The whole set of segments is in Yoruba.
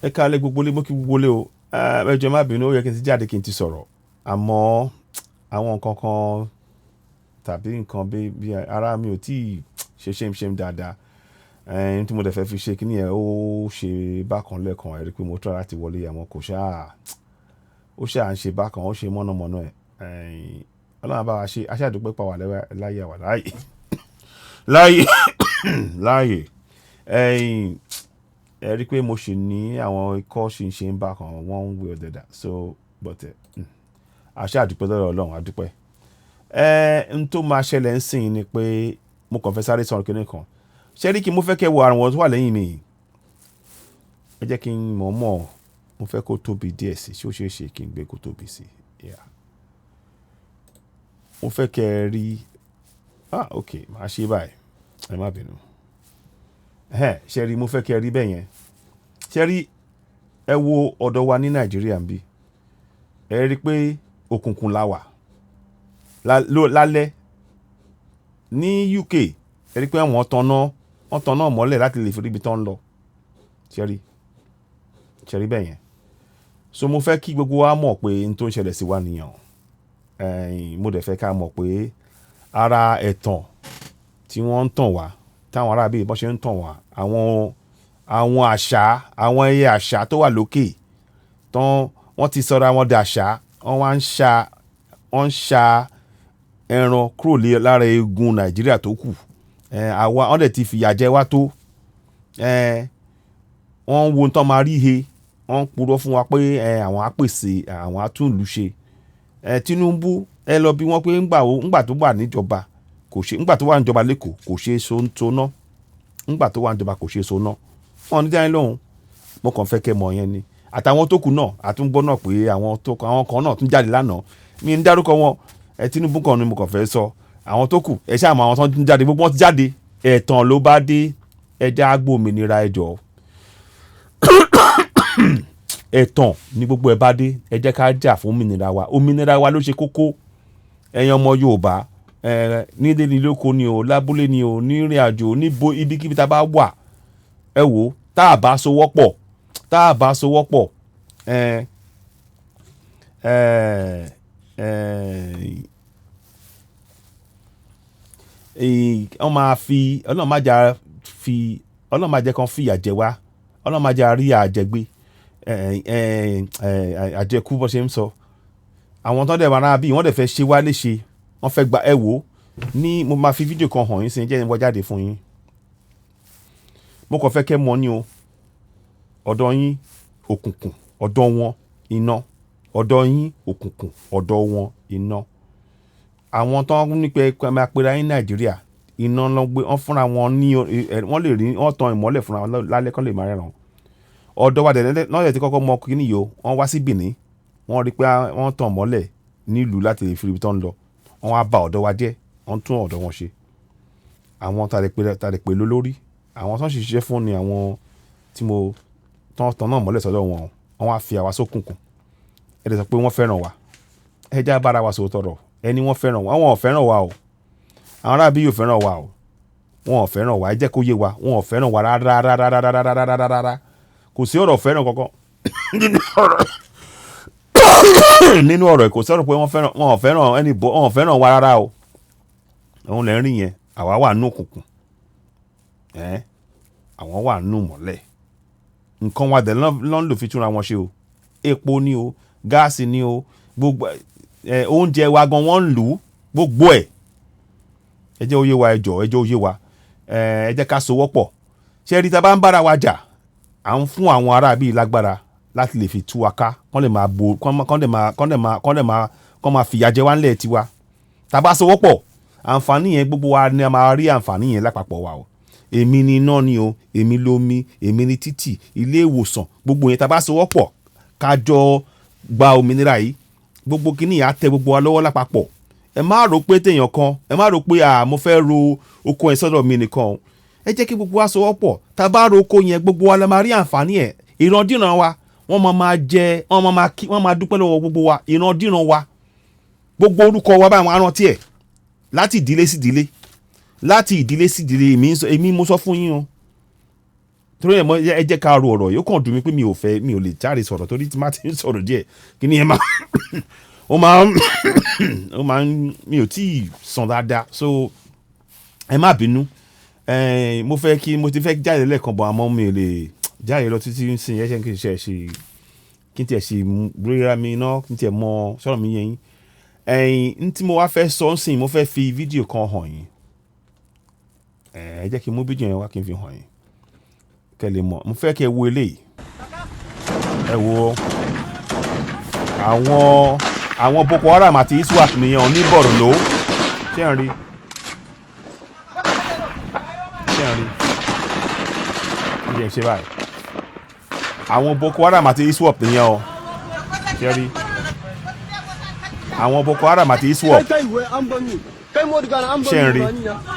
Ẹ káalẹ́ gbogbo ilé, mo kí gbogbo ilé o. Ẹ jọ̀ọ́, má bínú, ó yẹ kí n ti jáde kí n ti sọ̀rọ̀. Àmọ́ àwọn nǹkan kan tàbí nǹkan bí ara mi ò tí ṣe ṣémṣém dáadáa. Ẹ̀hn tí mo dẹ̀ fẹ́ fi ṣe kíní yẹn, ó ṣe bákan lẹ́ẹ̀kan. Ẹ rí pé mo try láti wọlé, àmọ́ kò ṣá, ó ṣà ń ṣe bákan, ó ṣe mọ̀nàmọ́ná ẹ̀. Ọlọ́run á bá wa ṣe. A ṣáà dúpẹ́ pé àwa láyé, àwa láàyè. Láàyè, láàyè. Ẹ rí pé mo ṣì ní àwọn ikọ́ ṣì ń ṣe ń bákan one way or the other. So, but a ṣáà dúpẹ́ lọ́dọ̀ Ọlọ́run, a dúpẹ́. N tó máa ṣẹlẹ̀ ń sìn ni pé mo kàn fẹ́ sáré sọ kíní kan. Ṣé rí kí mo fẹ́ kí ẹ wo àwọn tó wà lẹ́yìn mi yìí? Ẹ jẹ́ kí n mọ̀ mọ̀, mo fẹ́ kó tóbi díẹ̀ sí i. Ṣé ó ṣe é ṣe kí n gbé kó tóbi sí i? Yeah. Mo fẹ́ kí ẹ rí. Ah, okay, màá ṣe báyìí. Ẹ má bínú. Ẹ̀hẹn, ṣé rí, mo fẹ́ kí ẹ rí bẹ́ẹ̀ yẹn. Ṣé rí, ẹ wo ọ̀dọ̀ wa ní Nàìjíríà ńbí. Ẹ rí pé òkùnkùn la wà. Lálẹ́ ní UK, ẹ rí pé wọ́n taná mọ́lẹ̀ láti lè fi rí ibi tó ń lọ. Ṣé rí? Ṣé rí bẹ́ẹ̀ yẹn? So mo fẹ́ kí gbogbo wa mọ̀ pé n tó ń ṣẹlẹ̀ sí wa nìyẹn. Mo dẹ̀ fẹ́ ká mọ̀ pé ara ẹ̀tàn tí wọ́n ń tàn wá, táwọn ará bí wọ́n ṣe ń tàn wá, àwọn àṣà, àwọn ẹyẹ àṣà tó wà lókè, tán wọ́n ti sọra wọn di àṣà, wọ́n wá ń ṣa, wọ́n ń ṣa ẹran kúrò lára eegun Nàìjíríà tó kù. Àwa, wọ́n dẹ̀ ti fìyà jẹ wá tó. Wọ́n ń wo ohun tó máa rí he. Wọ́n ń purọ́ fún wa pé àwọn á pèsè, àwọn á tún ìlú ṣe. Tinubu, ẹ lọ bí wọ́n pé ńgbà wo, ńgbà tó wà níjọba kò ṣe, ńgbà tó wà níjọba l'Ékòó kò ṣe so ná. Ńgbà tó wà níjọba kò ṣe so ná. Wọ́n ní dá yín lóhùn. Mo kàn fẹ́ kẹ́ mọ̀ yẹn ni. Àtàwọn tó kù náà, a tún gbọ́ náà pé àwọn tó, àwọn kan náà tún jáde lánàá. Mi ń dárúkọ wọn. Ẹ Tinubu kan ni mo kàn fẹ́ sọ. Àwọn tó kù, ẹ ṣáà mọ àwọn tó ń jáde, gbogbo wọn ti jáde. Ẹ̀tàn ló bá dé. Ẹ jẹ́ á gbòmìnira, ẹ jọ̀ọ́. Ẹ̀tàn ní gbogbo ẹ bá dé. Ẹ jẹ́ ká jà fún òmìnira wa. Òmìnira wa ló ṣe kókó. Ẹ̀yin ọmọ Yorùbá, nílé ni, lóko ni o, lábúlé ni o, ní ìrìn àjò, níbo, ibikíbi tá a bá wà. Ẹ wò ó, tá a bá sowọ́pọ̀, tá a bá sowọ́pọ̀, ẹ, ẹ, ẹ, wọ́n máa fi, Ọlọ́run má jà fi, Ọlọ́run má jẹ́ kí wọ́n fìyà jẹ wá. Ọlọ́run má jẹ́ a rí àjẹgbé, àjẹkú bó ṣe ń sọ. Àwọn tó dẹ̀ wà lára bí wọ́n dẹ̀ fẹ́ ṣe wá léṣe. Wọ́n fẹ́ gba, ẹ wò ó, ní mo máa fi fídíò kan hàn yín sí, jẹ́ n wọ́ jáde fún yín. Mo kàn fẹ́ kẹ́ mọ̀ ní o. Ọ̀dọ̀ yín òkùnkùn, ọ̀dọ̀ wọn iná. Ọ̀dọ̀ yín òkùnkùn, ọ̀dọ̀ wọn iná. Àwọn tó ń ní pé ẹ máa pera yín Nàìjíríà, iná ló gbé, wọ́n fúnra wọn ní, wọ́n lè rí, wọ́n tan ìmọ́lẹ̀ fúnra wọn lálẹ́ kí wọ́n lè máa ríran. Ọ̀dọ̀ wa dẹ̀ náà dẹ̀ ti kọ́kọ́ mọ kíní yìí o. Wọ́n wá sí Benin, wọ́n rí pé wọ́n tan ìmọ́lẹ̀ nílùú láti lè fi ibi tó ń lọ. Wọ́n wá ba ọ̀dọ̀ wa jẹ́, wọ́n tún ọ̀dọ̀ wọn ṣe. Àwọn ta lè pè lólórí, àwọn tó ń ṣiṣẹ́ fún ni àwọn tí mo tán tan náà mọ́lẹ̀ sọ́dọ̀ wọn. Wọ́n wá fi àwa sókùnkùn. Ẹ dẹ̀ sọ pé wọ́n fẹ́ràn wa. Ẹ jẹ́ á bá ara wa sòótọ́ ọ̀rọ̀. Ẹ ní wọ́n fẹ́ràn wa. Wọ́n ò fẹ́ràn wa o. Àwọn ará bí yóò fẹ́ràn wa o. Wọ́n ò fẹ́ràn wa. Ẹ jẹ́ kó yé wa. Wọ́n ò fẹ́ràn wa rárá, rárá, rárá, rárá, rárá, rárá. Kò sí ọ̀rọ̀ fẹ́ràn kankan nínú ọ̀rọ̀. Kò sọ̀rọ̀ pé wọ́n fẹ́ràn, wọ́n ò fẹ́ràn ẹni bọ́, wọ́n ò fẹ́ràn wa rárá o. Òun lẹ ń rí yẹn. Àwa wà nínú òkùnkùn. Àwọn wà nínú ìmọ́lẹ̀. Nǹkan wa dẹ̀ ló ń lò fi túnra wọn ṣe o. Epo ni o, gáàsì ni o, gbogbo ẹ, oúnjẹ wa gan wọ́n ń lò gbogbo ẹ̀. Ẹ jẹ́ ó yé wa, ẹ jọ̀ọ́, ẹ jẹ́ ó yé wa. Ẹ jẹ́ ká sowọ́pọ̀. Ṣé rí, tí a bá ń bá ara wa jà, à ń fún àwọn ará bí lágbára láti lè fi tú wa ká, kán lè máa bo, kán lè máa, kán lè máa, kán lè máa, kán máa fìyà jẹ wá nílẹ̀ tiwa. Tí a bá sowọ́pọ̀, àǹfààní yẹn, gbogbo wa ni a máa rí àǹfààní yẹn lápapọ̀ wa o. Èmi ni iná ni o, èmi lomi, èmi ni títì, ilé ìwòsàn, gbogbo yẹn, tí a bá sowọ́pọ̀ ká jọ gba òmìnira yìí, gbogbo kíní yìí á tẹ gbogbo wa lọ́wọ́ lápapọ̀. Ẹ má rò pé téèyàn kan, ẹ má rò pé à mo fẹ́ ro oko yẹn sọ́dọ̀ mi nìkan o. Ẹ jẹ́ kí gbogbo wa sowọ́pọ̀. Tí a bá ro oko yẹn, gbogbo wa la máa rí àǹfààní ẹ̀. Ìrandíran wa, wọ́n máa máa jẹ, wọ́n máa máa kí, wọ́n máa dúpẹ́ lọ́wọ́ gbogbo wa. Ìrandíran wa, gbogbo orúkọ wa báyìí, wọ́n á rántí ẹ̀ láti ìdílé sí ìdílé, láti ìdílé sí ìdílé. Èmi mo sọ fún yín o. Torí ẹ̀ mọ́, ẹ jẹ́ ká ro ọ̀rọ̀ yìí. Ó kàn dùn mí pé mi ò fẹ́, mi ò lè jáde sọ̀rọ̀, torí tí má ti ń sọ̀rọ̀ díẹ̀, kí ni ẹ máa ó máa ń mi ò tí ì sàn dáadáa, so ẹ má bínú. Mo fẹ́ kí mo ti fẹ́ jáde lẹ́ẹ̀kan bọ̀, àmọ́ mi ò lè jáde lọ títí ń sìn. Ẹ ṣe kí n ṣe ṣe kí n tiẹ̀ ṣe ríra mi ná, kí n tiẹ̀ mọ sọ̀rọ̀ mi yẹn yín. Ẹ̀yin n tí mo wá fẹ́ sọ ń sìn, mo fẹ́ fi fídíò kan hàn yín. Ẹ jẹ́ kí n mú fídíò yẹn wá, kí n fi hàn yín kẹ́ lè mọ̀. Mo fẹ́ kẹ́ wo eléyìí. Ẹ wo àwọn Boko Haram àti ISWAP nìyẹn ní Borno. Ṣé ń rí? Ṣé ń rí? Ǹjẹ́ ṣe báyìí, àwọn Boko Haram àti ISWAP nìyẹn o. Ṣé rí àwọn Boko Haram àti ISWAP? Ṣé ń rí?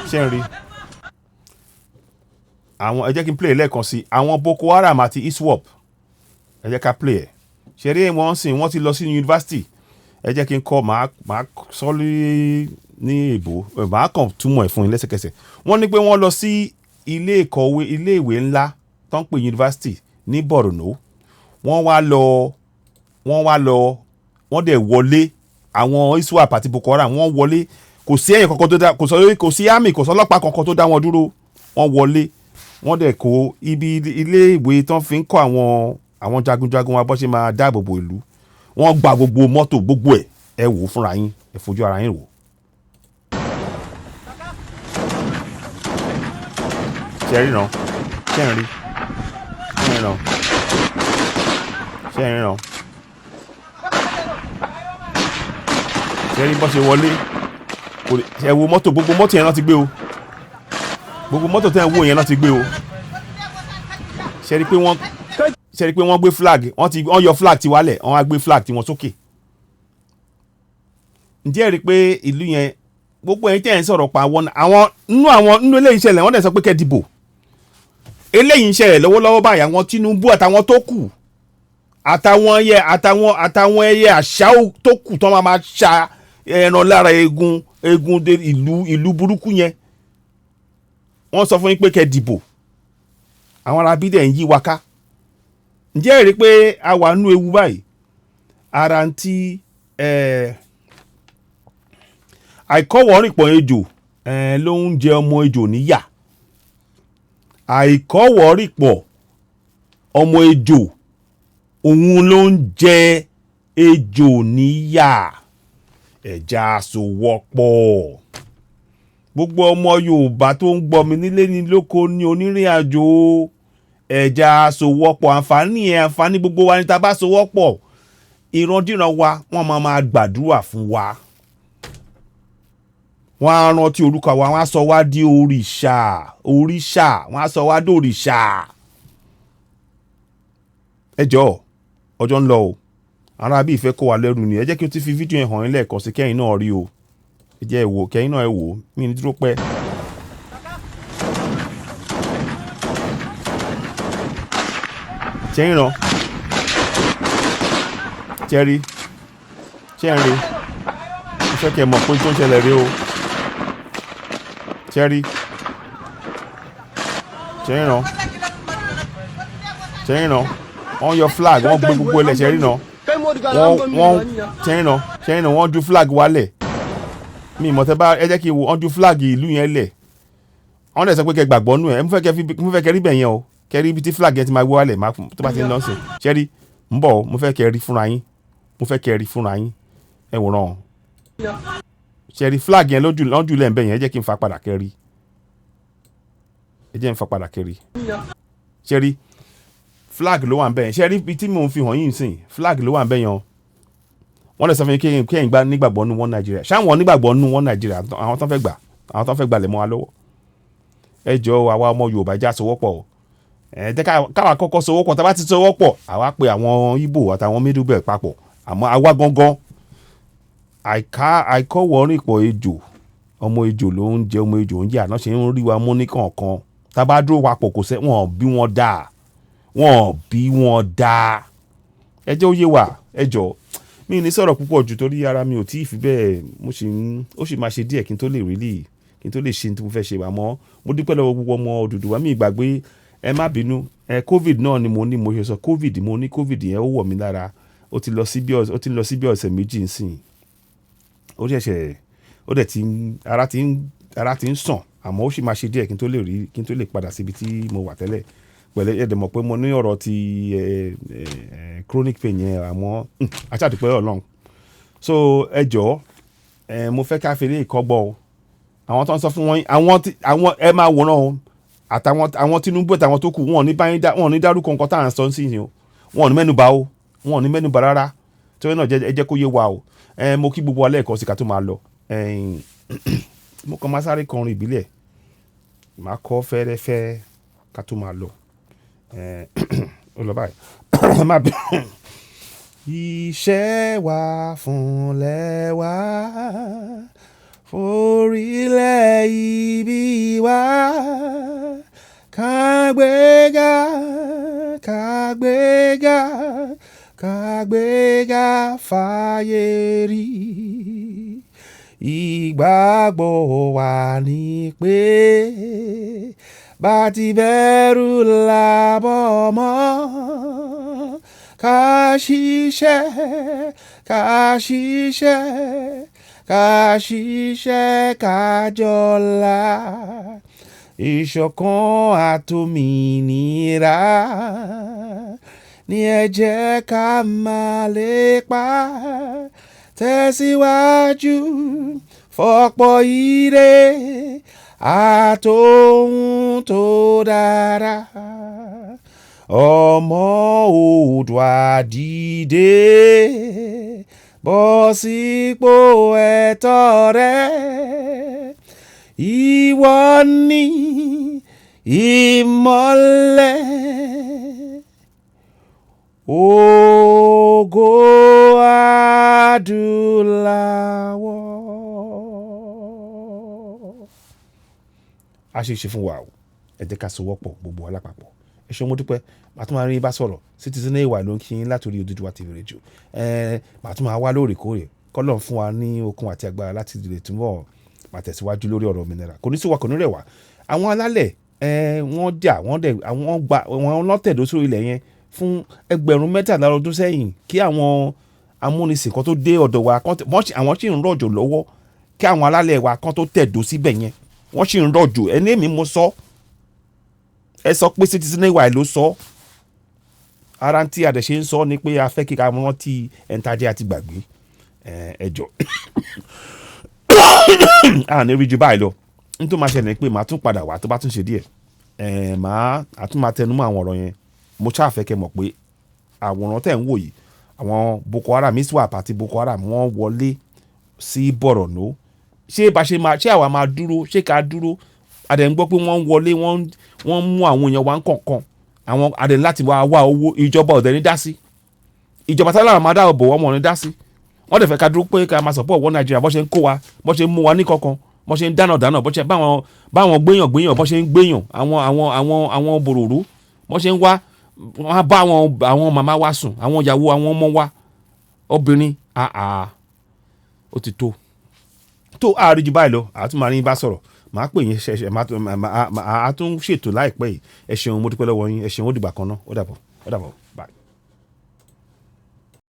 Ṣé ń rí àwọn? Ẹ jẹ́ kí n play lẹ́ẹ̀kan sí àwọn Boko Haram àti ISWAP. Ẹ jẹ́ ká play ẹ̀. Ṣe rí wọ́n sìn, wọ́n ti lọ sí yunifásitì. Ẹ jẹ́ kí n kọ́, màá sọ ní èbó, màá kàn túmọ̀ ẹ̀ fún yín lẹ́sẹ̀kẹsẹ̀. Wọ́n ní pé wọ́n lọ sí ilé ìkọ̀wé, ilé ìwé ńlá tó ń pè yunifásitì ní Borno. Wọ́n wá lọ, wọ́n dẹ̀ wọlé. Àwọn ISWAP àti Boko Haram, wọ́n wọlé. Kò sí ẹ̀yìn kankan tó dá, kò sọ, kò sí army, kò sọlọ́pàá kankan tó dá wọn dúró. Wọ́n wọlé, wọ́n dẹ̀ kó ibi ilé ìwé tó fi ń kọ́ àwọn jagunjagun wa bó ṣe máa dáàbò bo ìlú. Wọ́n gba gbogbo mọ́tò, gbogbo ẹ̀. Ẹ wò ó fúnra yín, ẹ fojú ara yín wò. Ṣé ẹ ríran? Ṣé ẹ rí? Ṣé ẹ ríran? Ṣé ẹ ríran? Ṣé ẹ rí bó ṣe wọlé? Ẹ wo mọ́tò, gbogbo mọ́tò yẹn náà ti gbé o. Gbogbo mọ́tò tẹ́ ẹ wò yẹn náà ti gbé o. Ṣe rí pé wọ́n gbé flag, wọ́n ti wọ́n yọ flag ti wálẹ̀, wọ́n á gbé flag tiwọn sókè. Ǹjẹ́ ẹ rí pé ìlú yẹn, gbogbo ẹ̀yin tẹ́ ẹ̀ ń sọ̀rọ̀ pa àwọn nínú àwọn nínú eléyìí ṣẹlẹ̀, wọ́n dẹ̀ sọ pé kẹ́ dìbò. Eléyìí ń ṣẹlẹ̀ lọ́wọ́lọ́wọ́ báyìí. Àwọn Tinubu àtàwọn tó kù, àtàwọn ẹyẹ, àtàwọn ẹyẹ àṣà tó kù tó máa ṣa ẹran lára eegun de ìlú burúkú yẹn, wọ́n sọ fún yín pé kẹ́ dìbò. Àwọn ará bídẹ̀ ń yí wa ká. Ǹjẹ́ ẹ rí pé a wà nínú ewu báyìí? Ara ń tí àìkọ́wọ̀ọ́rìnpọ̀ ejò ló ń jẹ ọmọ ejò níyà. Àìkọ́wọ̀ọ́rìnpọ̀ ọmọ ejò, òun ló ń jẹ ejò níyà. Ẹ̀já sowọ́pọ̀. Gbogbo ọmọ Yorùbá tó ń gbọ́ mi nílé ní lóko ní onírìn àjò, ẹ̀já sowọ́pọ̀. Àǹfààní ẹ̀, àǹfààní gbogbo wa ní tá a bá sowọ́pọ̀. Ìrandíran wa, wọ́n máa máa gbàdúrà fún wa, wọ́n á rántí orúkọ wa, wọ́n á sọ wá di òrìṣà, òrìṣà, wọ́n á sọ wá di òrìṣà. Ẹ jọ̀ọ́, ọjọ́ ń lọ o. Ará bí ìfẹ́ kó wa lẹ́rù ni. Ẹ jẹ́ kí o ti fi fídíò yẹn hàn yín lẹ́ẹ̀kan sí, kẹ́yìn náà rí o. Ẹ jẹ́ ẹ wò, kẹ́yìn náà ẹ wò. Mí ní dúró pẹ́. Ṣé ń ràn? Ṣé rí? Ṣé ń rí? Mo fẹ́ kẹ́ ẹ mọ̀ pé tó ń ṣẹlẹ̀ rí o. Ṣé rí? Ṣé ń ràn? Ṣé ń ràn? Wọ́n yọ flag, wọ́n gbé gbogbo ilẹ̀. Ṣé rí náà? Wọ́n ṣé ń ràn? Ṣé ń ràn? Wọ́n ju flag wálẹ̀. Mi ìmọ̀ tẹ́ bá ẹ jẹ́ kí n wo, wọ́n ju flag ìlú yẹn lẹ̀. Wọ́n dẹ̀ sọ pé kẹ́ gbàgbọ́ nù ẹ̀. Mo fẹ́ kẹ́ rí bẹ̀ yẹn o. Kẹ́ rí ibi tí flag yẹn ti máa gbé wálẹ̀ tó bá ti ń lọ sí. Ṣé rí? Ń bọ̀, mo fẹ́ kẹ́ rí fúnra yín. Mo fẹ́ kẹ́ rí fúnra yín. Ẹ wòran. Ṣé rí flag yẹn lójú lẹ̀ ń bẹ̀ yẹn? Ẹ jẹ́ kí n fa padà kẹ́ rí. Ẹ jẹ́ n fa padà kẹ́ rí. Ṣé rí? Flag ló wà ń bẹ̀ yẹn. Ṣé rí ibi tí mò ń fi hàn yín sìn? Flag ló wà ń bẹ̀ yẹn o. Wọ́n lè sọ fún yín kí ẹ̀yin gbá nígbàgbọ́ nínú wọn Nàìjíríà. Ṣáwọn nígbàgbọ́ nínú wọn Nàìjíríà, àwọn tó fẹ́ gbà, àwọn tó fẹ́ gbalẹ̀ mọ́ wa lọ́wọ́. Ẹ jọ̀ọ́, àwa ọmọ Yorùbá, já sowọ́pọ̀ o. Ẹ jẹ́ káwa kọ́kọ́ sowọ́pọ̀. Tá bá ti sowọ́pọ̀, àwa pe àwọn Ìgbò àtàwọn Middle Belt papọ̀. Àmọ́ àwa gangan, àìkọ́wọ̀ọ́rìnpọ̀ ejò, ọmọ ejò ló ń jẹ ọmọ ejò ń jẹ àná ṣe ń rí wa mú ní kọ̀ọ̀kan. Tá bá dúró papọ̀, kò sẹ́, wọ́n bí wọn dà, wọ́n bí wọn dà. Ẹ jẹ́ ó yé wa. Ẹ jọ̀ọ́, mi ní sọ̀rọ̀ púpọ̀ jù torí ara mi ò tí ì fi bẹ́ẹ̀. Mo sì ń, ó sì máa ṣe díẹ̀ kí n tó lè really, kí n tó lè ṣe ohun tí mo fẹ́ ṣe. Àmọ́ mo dúpẹ́ lọ́wọ́ gbogbo ọmọ Odùduwà. Mi ìgbàgbé Ẹ má bínú. Ẹ COVID náà ni mo ní, mo ṣe sọ COVID, mo ní COVID yẹn, ó wọ̀ mí lára. Ó ti lọ sí bí ọ̀sẹ̀ 2 nísìnyí. Ó ṣẹ̀ṣẹ̀, ó dẹ̀ ti ń, ara ti ń sàn, àmọ́ ó sì máa ṣe díẹ̀ kí n tó lè rí, kí n tó lè padà síbi tí mo wà tẹ́lẹ̀. Pẹ̀lẹ́, ẹ dẹ̀ mọ̀ pé mo ní ọ̀rọ̀ ti chronic pain yẹn, àmọ́ a ṣá dúpẹ́ Ọlọ́run. So ẹ jọ̀ọ́, mo fẹ́ ká fi eléyìí kọ́gbọ́n o. Àwọn tó ń sọ fún wọn, àwọn tí, àwọn ẹ máa wòran o. Àtàwọn, àwọn Tinubu àtàwọn tó kù, wọn ò ní bá yín dá, wọn ò ní dárúkọ nǹkan tí à ń sọ nísìnyí o. Wọn ò ní mẹ́nubà o. Wọn ò ní mẹ́nubà rárá. Torí náà ẹ jẹ́ kó yé wa o. Mo kí gbogbo wa lẹ́ẹ̀kan sí ká tó máa lọ. Mo kàn máa sáré kọrin ìbílẹ̀. Màá kọ fẹ́ẹ́rẹ́fẹ́ ká tó máa lọ. Ó lọ báyìí. Má bínú. Iṣẹ́ wa fúnlẹ̀ wa, forílẹ̀ ibi wa. Kàgbéga, kàgbéga, kàgbéga fàyè rí. Ìgbàgbọ́ wa ní pé bá ti bẹ̀rù làbọ̀ mọ́. Ká ṣiṣẹ́, ká ṣiṣẹ́, ká ṣiṣẹ́ ká jọlá. Ìṣọ̀kan àtòmìnira ní ẹ jẹ́ ká máa lépa. Tẹ̀síwájú fọ́pọ̀ ire àtohun tó dára. Ọmọ Oòduà dìde bọ́ sípò ẹ̀tọ́ rẹ. Ìwọ ni ìmọ́lẹ̀ ògo adúláwọ̀. A ṣe é ṣe fún wa o. Ẹ jẹ́ ká sowọ́pọ̀ gbogbo wa lápapọ̀. Ẹ ṣeun, mo dúpẹ́. Màá tún máa rí yín bá sọ̀rọ̀. Citizen AY ló ń kí yín láti orí Odùduwà TV Radio. Màá tún máa wá lóòrèkóòrè. Kọ́lọ́run fún wa ní okun àti agbára láti lè túbọ̀ máa tẹ̀síwájú lórí ọ̀rọ̀ òmìnira. Kò ní sú wa, kò ní rẹ̀ wá. Àwọn alálẹ̀, wọ́n jà, wọ́n dẹ̀, àwọn gba, wọ́n lọ tẹ̀dó sórí ilẹ̀ yẹn fún 13,000 ọdún sẹ́yìn kí àwọn amúnisìn kan tó dé ọ̀dọ̀ wa, àwọn sì ń rọ̀jò lọ́wọ́ kí àwọn alálẹ̀ wa kan tó tẹ̀dó síbẹ̀ yẹn. Wọ́n sì ń rọ̀jò. Ẹni èmi mo sọ. Ẹ sọ pé Citizen AY ló sọ. Ara tí a dẹ̀ ṣe ń sọ ni pé a fẹ́ kí a rántí ẹni tá a jẹ́ àti gbàgbé. Ẹ jọ̀ọ́. A ní rí ju báyìí lọ. N tó máa ṣẹlẹ̀ ni pé màá tún padà wá tó bá tún ṣe díẹ̀. Màá tún máa tẹnumọ́ àwọn ọ̀rọ̀ yẹn. Mo ṣáà fẹ́ kí ẹ mọ̀ pé àwòrán tẹ̀ ń wò yìí, àwọn Boko Haram, ISWAP àti Boko Haram wọ́n wọlé sí Borno. Ṣé bá ṣe máa, ṣé àwa máa dúró? Ṣé ká dúró? A dẹ̀ ń gbọ́ pé wọ́n ń wọlé, wọ́n ń mú àwọn èèyàn wa ń kọ̀ọ̀kan. Àwọn a dẹ̀ ní láti wá wá owó. Ìjọba ò dẹ̀ ní dá sí. Ìjọba tí aláwọ̀ máa dá bò wọ́n, wọn ò ní dá sí. Wọ́n dẹ̀ fẹ́ ká dúró pé ká máa support wọ́n Nàìjíríà bó ṣe ń kó wa, bó ṣe ń mú wa ní kọ̀ọ̀kan, bó ṣe ń dáná dáná, bó ṣe bá wọn gbéyàn gbéyàn, bó ṣe ń gbéyàn, àwọn bòròró, bó ṣe ń wá, wọ́n á bá àwọn màmá wa sùn, àwọn ìyàwó àwọn ọmọ wa, obìnrin, àà, ó ti tó. Tó àárí ju báyìí lọ, a tún máa rí yín bá sọ̀rọ̀. Màá pè yín ṣẹ̀ṣẹ̀, màá tún ṣètò láìpẹ́ yìí. Ẹ ṣeun, mo dúpẹ́ lọ́wọ́ yín. Ẹ ṣeun, ó dìgbà kan náà. Ó dàbọ̀, ó dàbọ̀.